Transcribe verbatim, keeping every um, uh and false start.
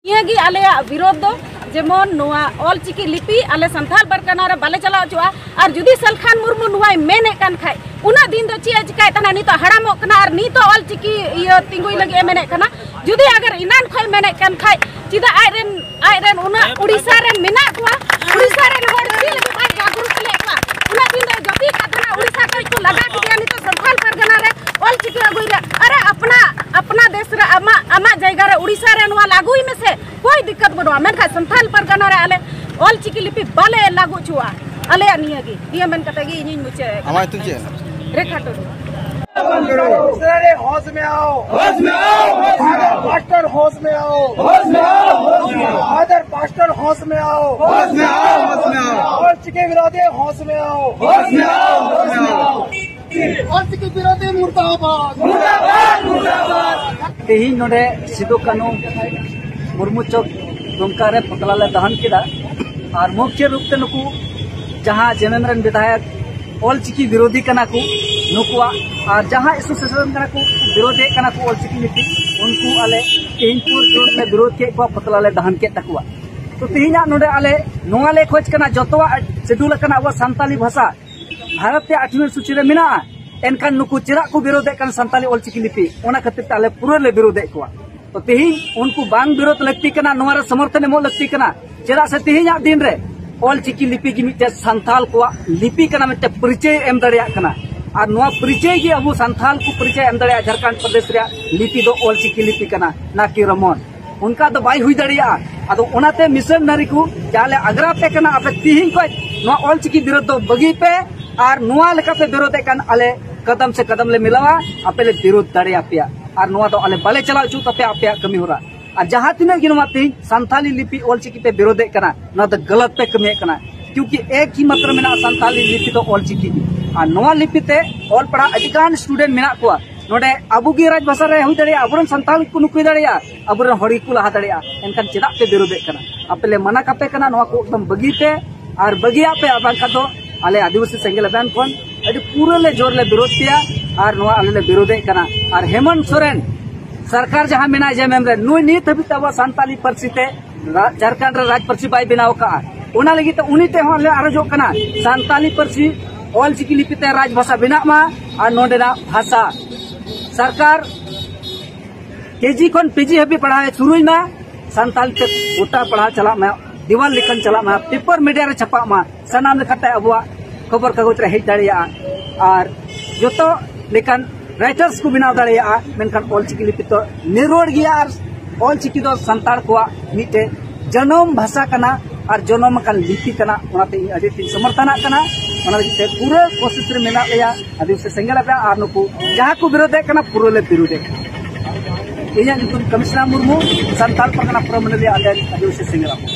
ᱱᱤᱭᱟᱹᱜᱮ ᱟᱞᱮᱭᱟᱜ ᱵᱤᱨᱳᱫᱷ ᱫᱚ, ᱡᱮᱢᱚᱱ ᱱᱚᱣᱟ ᱚᱞᱪᱤᱠᱤ ᱞᱤᱯᱤ ᱟᱞᱮ ᱥᱟᱱᱛᱟᱲ ᱯᱟᱨᱜᱟᱱᱟ ᱨᱮ ᱵᱟᱞᱮ ᱪᱟᱞᱟᱣ ᱦᱚᱪᱚᱜᱼᱟ᱾ ᱟᱨ ᱡᱩᱫᱤ ᱥᱟᱞᱠᱷᱟᱱ ᱢᱩᱨᱢᱩ ᱱᱚᱣᱟᱭ ᱢᱮᱱᱮᱫ ᱠᱟᱱ ᱠᱷᱟᱡ, ᱩᱱᱟᱹᱜ ᱫᱤᱱ ᱫᱚ ᱪᱮᱫ ᱮ ᱪᱤᱠᱟᱭᱮᱫ ᱛᱟᱦᱮᱱᱟ? ᱱᱤᱛᱚᱜ ᱦᱟᱲᱟᱢᱚᱜ ᱠᱟᱱᱟ ᱟᱨ ᱱᱤᱛᱚᱜ ᱚᱞᱪᱤᱠᱤ ᱤᱭᱟᱹ ᱛᱤᱸᱜᱩᱭ ᱞᱟᱹᱜᱤᱫ ᱮ ᱢᱮᱱᱮᱫ ᱠᱟᱱᱟ᱾ ᱡᱩᱫᱤ ᱟᱜᱟᱨ ᱤᱱᱟᱱ ᱠᱷᱚᱡ ᱢᱮᱱᱮᱫ ᱠᱟᱱ ᱠᱷᱟᱡ, ᱪᱮᱫᱟᱜ ᱟᱡ ᱨᱮᱱ, ᱟᱡ ᱨᱮᱱ ᱩᱱᱟᱹᱜ ᱩᱲᱤᱥᱥᱟ ᱨᱮᱱ ᱢᱮᱱᱟᱜ ᱠᱚᱣᱟ, ᱩᱲᱤᱥᱥᱟ ᱨᱮᱱ ᱦᱚᱲ ᱪᱮᱫ ᱞᱟᱹᱜᱤᱫ ᱵᱟᱭ ᱡᱟᱜᱽᱨᱩᱠ ᱞᱮᱫ ᱠᱚᱣᱟ? ᱩᱱᱟᱹᱜ ᱫᱤᱱ ᱫᱚ ᱡᱟᱹᱯᱤᱫ ᱠᱟᱜ ᱛᱟᱦᱮᱱᱟ, ᱩᱲᱤᱥᱥᱟ ᱠᱷᱚᱡ ᱠᱚ ᱞᱟᱜᱟ ᱠᱮᱫᱮᱭᱟ, ᱱᱤᱛᱚᱜ ᱥᱟᱱᱛᱟᱲ ᱯᱟᱨᱜᱟᱱᱟ ᱨᱮ ᱚᱞᱪᱤᱠᱤ ᱟᱹᱜᱩᱭ ᱨᱮ᱾ ᱟᱨᱮ ᱟᱯᱱᱟ, ᱟᱯᱱᱟ ᱫᱮᱥ ᱨᱮ, ᱟᱢᱟᱜ, ᱟᱢᱟᱜ ᱡᱟᱭᱜᱟ ᱨᱮ ᱩᱲᱤᱥᱥᱟ ᱨᱮ ᱱᱚᱣᱟ ᱞᱟᱹᱜᱩᱭ ᱢᱮᱥᱮ, ᱠᱳᱭ ᱫᱤᱠᱠᱟᱛ ᱵᱟᱹᱱᱩᱜᱼᱟ᱾ ᱢᱮᱱᱠᱷᱟᱱ ᱥᱟᱱᱛᱟᱲ ᱯᱟᱨᱜᱟᱱᱟ ᱨᱮ ᱟᱞᱮ ᱚᱞᱪᱤᱠᱤ ᱞᱤᱯᱤ ᱵᱟᱞᱮ ᱞᱟᱹᱜᱩ ᱦᱚᱪᱚᱣᱟᱜᱼᱟ᱾ ᱟᱞᱮᱭᱟᱜ ᱱᱤᱭᱟᱹ ᱜᱮ, ᱱᱤᱭᱟᱹ ᱢᱮᱱ ᱠᱟᱛᱮ ᱜᱮ ᱤᱧᱤᱧ ᱢᱩᱪᱟᱹᱫ ᱮᱫ ᱠᱟᱱᱟ᱾ ᱟᱢᱟᱜ ᱧᱩᱛᱩᱢ ᱪᱮᱫ? ᱨᱮᱠᱷᱟ ᱴᱩᱰᱩ᱾ होश में आओ, होश में आओ, मास्टर होश में आओ, होश में आओ, होश में आओ। फादर पास्टर होश में आओ, होश में आओ, होश में आओ। ऑलचिकी विरोधी होश में आओ, होश में आओ, होश में आओ। ऑलचिकी विरोधी मुर्दाबाद। ᱛᱮᱦᱮᱧ ᱱᱚᱰᱮ ᱥᱤᱫᱩ ᱠᱟᱹᱱᱦᱩ ᱢᱩᱨᱢᱩ ᱪᱚᱠ ᱫᱩᱢᱠᱟ ᱨᱮ ᱯᱩᱛᱞᱟ ᱞᱮ ᱫᱟᱦᱚᱱ ᱠᱮᱫᱟ᱾ ᱟᱨ ᱢᱩᱠᱷᱭᱚ ᱨᱩᱯ ᱛᱮ ᱱᱩᱠᱩ ᱡᱟᱦᱟᱸ ᱡᱮᱢᱮᱢ ᱨᱮᱱ ᱵᱤᱫᱷᱟᱭᱚᱠ ᱚᱞᱪᱤᱠᱤ ᱵᱤᱨᱳᱫᱷᱤ ᱠᱟᱱᱟ ᱠᱚ ᱱᱩᱠᱩᱣᱟᱜ, ᱟᱨ ᱡᱟᱦᱟᱸ ᱮᱥᱳᱥᱤᱭᱮᱥᱚᱱ ᱠᱟᱱᱟ ᱠᱚ ᱵᱤᱨᱳᱫᱷᱮᱫ ᱠᱟᱱᱟ ᱠᱚ ᱚᱞᱪᱤᱠᱤ ᱞᱤᱯᱤ, ᱩᱱᱠᱩ ᱟᱞᱮ ᱛᱮᱦᱮᱧ ᱯᱩᱨ ᱡᱳᱨ ᱞᱮ ᱵᱤᱨᱳᱫᱷ ᱠᱮᱫ ᱠᱚᱣᱟ, ᱯᱩᱛᱞᱟ ᱞᱮ ᱫᱟᱦᱚᱱ ᱠᱮᱫ ᱛᱟᱠᱚᱣᱟ᱾ ᱛᱚ ᱛᱮᱦᱮᱧᱟᱜ ᱱᱚᱰᱮ ᱟᱞᱮ ᱱᱚᱣᱟ ᱞᱮ ᱠᱷᱚᱡᱽ ᱠᱟᱱᱟ, ᱡᱚᱛᱚᱣᱟᱜ ᱥᱤᱰᱩᱞ ᱟᱠᱟᱱᱟ ᱟᱵᱚᱣᱟᱜ ᱥᱟᱱᱛᱟᱞᱤ ᱵᱷᱟᱥᱟ, ᱵᱷᱟᱨᱚᱛ ᱨᱮᱭᱟᱜ ᱟᱴᱷᱣᱤ ᱥᱩᱪᱤ ᱨᱮ ᱢᱮᱱᱟᱜᱼᱟ, ᱮᱱᱠᱷᱟᱱ ᱱᱩᱠᱩ ᱪᱮᱫᱟᱜ ᱠᱚ ᱵᱤᱨᱳᱫᱷᱮᱫ ᱠᱟᱱ ᱥᱟᱱᱛᱟᱞᱤ ᱚᱞᱪᱤᱠᱤ ᱞᱤᱯᱤ? ᱚᱱᱟ ᱠᱷᱟᱹᱛᱤᱨ ᱛᱮ ᱟᱞᱮ ᱯᱩᱨᱟᱹ ᱞᱮ ᱵᱤᱨᱳᱫᱷᱮᱫ ᱠᱚᱣᱟ᱾ ᱛᱚ ᱛᱮᱦᱮᱧ ᱩᱱᱠᱩ ᱵᱟᱝ ᱵᱤᱨᱳᱫᱷ ᱞᱟᱹᱠᱛᱤ ᱠᱟᱱᱟ, ᱱᱚᱣᱟ ᱨᱮ ᱥᱚᱢᱚᱨᱛᱷᱚᱱ ᱮᱢᱚᱜ ᱞᱟᱹᱠᱛᱤ ᱠᱟᱱᱟ᱾ ᱪᱮᱫᱟᱜ ᱥᱮ ᱛᱮᱦᱮᱧᱟᱜ ᱫᱤᱱ ᱨᱮ ᱚᱞᱪᱤᱠᱤ ᱞᱤᱯᱤ ᱜᱮ ᱢᱤᱫᱴᱮᱱ ᱥᱟᱱᱛᱟᱞ ᱠᱚᱣᱟᱜ ᱞᱤᱯᱤ ᱠᱟᱱᱟ, ᱢᱤᱫᱴᱮᱱ ᱯᱚᱨᱤᱪᱚᱭ ᱮᱢ ᱫᱟᱲᱮᱭᱟᱜ ᱠᱟᱱᱟ᱾ ᱟᱨ ᱱᱚᱣᱟ ᱯᱚᱨᱤᱪᱚᱭ ᱜᱮ ᱟᱵᱚ ᱥᱟᱱᱛᱟᱞ ᱠᱚ ᱯᱚᱨᱤᱪᱚᱭ ᱮᱢ ᱫᱟᱲᱮᱭᱟᱜᱼᱟ᱾ ᱡᱷᱟᱲᱠᱷᱚᱸᱰ ᱯᱨᱚᱫᱮᱥ ᱨᱮᱭᱟᱜ ᱞᱤᱯᱤ ᱫᱚ ᱚᱞᱪᱤᱠᱤ ᱞᱤᱯᱤ ᱠᱟᱱᱟ, ᱱᱟ ᱠᱤ ᱨᱚᱢᱚᱱ᱾ ᱚᱱᱠᱟ ᱫᱚ ᱵᱟᱭ ᱦᱩᱭ ᱫᱟᱲᱮᱭᱟᱜᱼᱟ᱾ ᱟᱫᱚ ᱚᱱᱟᱛᱮ ᱢᱤᱥᱚᱱᱟᱨᱤ ᱠᱚ ᱡᱟᱦᱟᱸ ᱞᱮ ᱟᱜᱽᱨᱟ ᱟᱯᱮ ᱠᱟᱱᱟ, ᱟᱯᱮ ᱛᱤᱦᱤᱧ ᱠᱷᱚᱱ ᱱᱚᱣᱟ ᱚᱞᱪᱤᱠᱤ ᱵᱤᱨᱳᱫᱷ ᱫᱚ ᱵᱟᱹᱜᱤᱭ ᱯᱮ, ᱟᱨ ᱱᱚᱣᱟ ᱞᱮᱠᱟᱯᱮ ᱵᱤᱨᱳᱫᱷᱮᱫ ᱠᱟᱱ ᱟᱞᱮ ᱠᱟᱫᱟᱢ ᱥᱮ ᱠᱟᱫᱟᱢ ᱞᱮ ᱢᱤᱞᱟᱣᱟ, ᱟᱯᱮ ᱞᱮ ᱵᱤᱨᱳᱫᱷ ᱫᱟᱲᱮᱭᱟᱯᱮᱭᱟ᱾ ᱟᱨ ᱱᱚᱣᱟ ᱫᱚ ᱟᱞᱮ ᱵᱟᱞᱮ ᱪᱟᱞᱟᱣ ᱦᱚᱪᱚ ᱛᱟᱯᱮᱭᱟ ᱟᱯᱮᱭᱟᱜ ᱠᱟᱹᱢᱤ ᱦᱚᱨᱟ᱾ ᱟᱨ ᱡᱟᱦᱟᱸ ᱛᱤᱱᱟᱹᱜ ᱜᱮ ᱱᱚᱣᱟ ᱛᱮᱦᱮᱧ ᱥᱟᱱᱛᱟᱞᱤ ᱞᱤᱯᱤ ᱚᱞᱪᱤᱠᱤ ᱯᱮ ᱵᱤᱨᱳᱫᱷᱮᱫ ᱠᱟᱱᱟ, ᱱᱚᱣᱟ ᱫᱚ ᱜᱟᱞᱟᱛ ᱯᱮ ᱠᱟᱹᱢᱤᱭᱮᱫ ᱠᱟᱱᱟ᱾ ᱠᱤᱭᱩᱠᱤ ᱮᱠ ᱦᱤ ᱢᱟᱛᱨᱚ ᱢᱮᱱᱟᱜᱼᱟ ᱥᱟᱱᱛᱟᱞᱤ ᱞᱤᱯᱤ ᱫᱚ ᱚᱞᱪᱤᱠᱤ ᱜᱮ᱾ ᱟᱨ ᱱᱚᱣᱟ ᱞᱤᱯᱤ ᱛᱮ ᱚᱞ ᱯᱟᱲᱦᱟᱜ ᱟᱹᱰᱤ ᱜᱟᱱ ᱥᱴᱩᱰᱮᱱᱴ ᱢᱮᱱᱟᱜ ᱠᱚᱣᱟ᱾ ᱱᱚᱰᱮ ᱟᱵᱚ ᱜᱮ ᱨᱟᱡᱽ ᱵᱷᱟᱥᱟ ᱨᱮ ᱦᱩᱭ ᱫᱟᱲᱮᱭᱟᱜᱼᱟ, ᱟᱵᱚᱨᱮᱱ ᱥᱟᱱᱛᱟᱲ ᱜᱮᱠᱚ ᱱᱩᱠᱨᱤ ᱫᱟᱲᱮᱭᱟᱜᱼᱟ, ᱟᱵᱚᱨᱮᱱ ᱦᱚᱲ ᱜᱮᱠᱚ ᱞᱟᱦᱟ ᱫᱟᱲᱮᱭᱟᱜᱼᱟ᱾ ᱮᱱᱠᱷᱟᱱ ᱪᱮᱫᱟᱜ ᱯᱮ ᱵᱤᱨᱳᱫᱷᱮᱫ ᱠᱟᱱᱟ? ᱟᱯᱮ ᱞᱮ ᱢᱟᱱᱟ ᱠᱟᱯᱮ ᱠᱟᱱᱟ, ᱱᱚᱣᱟ ᱠᱚ ᱮᱠᱫᱚᱢ ᱵᱟᱹᱜᱤ ᱯᱮ ᱟᱨ ᱵᱟᱹᱜᱤᱭᱟᱜ ᱯᱮ, ᱟᱨ ᱵᱟᱝᱠᱷᱟᱱ ᱫᱚ ᱟᱞᱮ ᱟᱹᱫᱤᱵᱟᱹᱥᱤ ᱥᱮᱸᱜᱮᱞ ᱟᱵᱷᱤᱭᱟᱱ ᱠᱷᱚᱱ ᱟᱹᱰᱤ ᱯᱩᱨᱟᱹ ᱞᱮ ᱡᱳᱨ ᱞᱮ ᱵᱤᱨᱳᱫᱷ ᱯᱮᱭᱟ᱾ ᱟᱨ ᱱᱚᱣᱟ ᱟᱞᱮ ᱞᱮ ᱵᱤᱨᱳᱫᱷᱮᱫ ᱠᱟᱱᱟ᱾ ᱟᱨ ᱦᱮᱢᱚᱱᱛ ᱥᱚᱨᱮᱱ ᱥᱚᱨᱠᱟᱨ ᱡᱟᱦᱟᱸ ᱢᱮᱱᱟᱭ ᱡᱮ ᱢᱮᱢ ᱨᱮ, ᱱᱩᱭ ᱱᱤᱛ ᱦᱟᱹᱵᱤᱡ ᱛᱮ ᱟᱵᱚᱣᱟᱜ ᱥᱟᱱᱛᱟᱞᱤ ᱯᱟᱹᱨᱥᱤ ᱛᱮ ᱨᱟ-, ᱡᱷᱟᱲᱠᱷᱚᱸᱰ ᱨᱮ ᱨᱟᱡᱽ ᱯᱟᱹᱨᱥᱤ ᱵᱟᱭ ᱵᱮᱱᱟᱣ ᱟᱠᱟᱫᱼᱟ᱾ ᱚᱱᱟ ᱞᱟᱹᱜᱤᱫ ᱛᱮ ᱩᱱᱤ ᱴᱷᱮᱱ ᱦᱚᱸ ᱟᱞᱮ ᱟᱨᱚᱡᱚᱜ ᱠᱟᱱᱟ, ᱥᱟᱱᱛᱟᱞᱤ ᱯᱟᱹᱨᱥᱤ ᱚᱞᱪᱤᱠᱤ ᱞᱤᱯᱤ ᱛᱮ ᱨᱟᱡᱽ ᱵᱷᱟᱥᱟ ᱵᱮᱱᱟᱜ ᱢᱟ ᱟᱨ ᱱᱚᱰᱮᱱᱟᱜ ᱵᱷᱟᱥᱟ ᱥᱚᱨᱠᱟᱨ ᱠᱮᱡᱤ ᱠᱷᱚᱱ ᱯᱤᱡᱤ ᱦᱟᱹᱵᱤᱡ ᱯᱟᱲᱦᱟᱣ ᱮ ᱥᱩᱨᱩᱭ ᱢᱟ, ᱥᱟᱱᱛᱟᱞᱤ ᱛᱮ ᱜᱚᱴᱟ ᱯᱟᱲᱦᱟᱣ ᱪᱟᱞᱟᱜ ᱢᱟ, ᱫᱤᱣᱟᱱ ᱞᱮᱠᱷᱟᱱ ᱪᱟᱞᱟᱜ ᱢᱟ, ᱯᱮᱯᱟᱨ ᱢᱤᱰᱤᱭᱟ ᱨᱮ ᱪᱷᱟᱯᱟᱜ ᱢᱟ, ᱥᱟᱱᱟᱢ ᱞᱮᱠᱟᱛᱮ ᱟᱵᱚᱣᱟᱜ ᱠᱷᱚᱵᱚᱨ ᱠᱟᱜᱚᱡᱽ ᱨᱮ ᱦᱮᱡ ᱫᱟᱲᱮᱭᱟᱜᱼᱟ ᱟᱨ ᱡᱚᱛᱚ ᱞᱮᱠᱟᱱ ᱨᱟᱭᱴᱟᱨᱥ ᱠᱚ ᱵᱮᱱᱟᱣ ᱫᱟᱲᱮᱭᱟᱜᱼᱟ᱾ ᱢᱮᱱᱠᱷᱟᱱ ᱚᱞᱪᱤᱠᱤ ᱞᱤᱯᱤ ᱫᱚ ᱱᱤᱨᱚᱲ ᱜᱮᱭᱟ ᱟᱨ ᱚᱞᱪᱤᱠᱤ ᱫᱚ ᱥᱟᱱᱛᱟᱲ ᱠᱚᱣᱟᱜ ᱢᱤᱫᱴᱮᱱ ᱡᱟᱱᱟᱢ ᱵᱷᱟᱥᱟ ᱠᱟᱱᱟ ᱟᱨ ᱡᱚᱱᱚᱢ ᱟᱠᱟᱱ ᱞᱤᱯᱤ ᱠᱟᱱᱟ᱾ ᱚᱱᱟᱛᱮ ᱤᱧ ᱟᱹᱰᱤ ᱟᱸᱴᱤᱧ ᱥᱚᱢᱚᱨᱛᱷᱚᱱᱟᱜ ᱠᱟᱱᱟ᱾ ᱚᱱᱟ ᱞᱟᱹᱜᱤᱫ ᱛᱮ ᱯᱩᱨᱟᱹ ᱠᱳᱥᱤᱥ ᱨᱮ ᱢᱮᱱᱟᱜ ᱞᱮᱭᱟ ᱟᱹᱫᱤᱵᱟᱹᱥᱤ ᱥᱮᱸᱜᱮᱞ ᱟᱯᱮ, ᱟᱨ ᱱᱩᱠᱩ ᱡᱟᱦᱟᱸ ᱠᱚ ᱵᱤᱨᱳᱫᱷᱮᱫ ᱠᱟᱱᱟ ᱯᱩᱨᱟᱹ ᱞᱮ ᱵᱤᱨᱳᱫᱷᱮᱫ ᱠᱟᱱᱟ᱾ ᱤᱧᱟᱹᱜ ᱧᱩᱛᱩᱢ ᱠᱟᱢᱤᱥᱱᱟ ᱢᱩᱨᱢᱩ, ᱥᱟᱱᱛᱟᱲ ᱯᱟᱨᱜᱟᱱᱟ ᱯᱷᱳᱨᱟᱢ ᱢᱟᱹᱱᱟᱹᱞᱤᱭᱟᱹ ᱟᱫᱮ ᱟᱹᱫᱤᱵᱟᱹᱥᱤ ᱥᱮᱸᱜᱮᱞ ᱟᱯᱮ᱾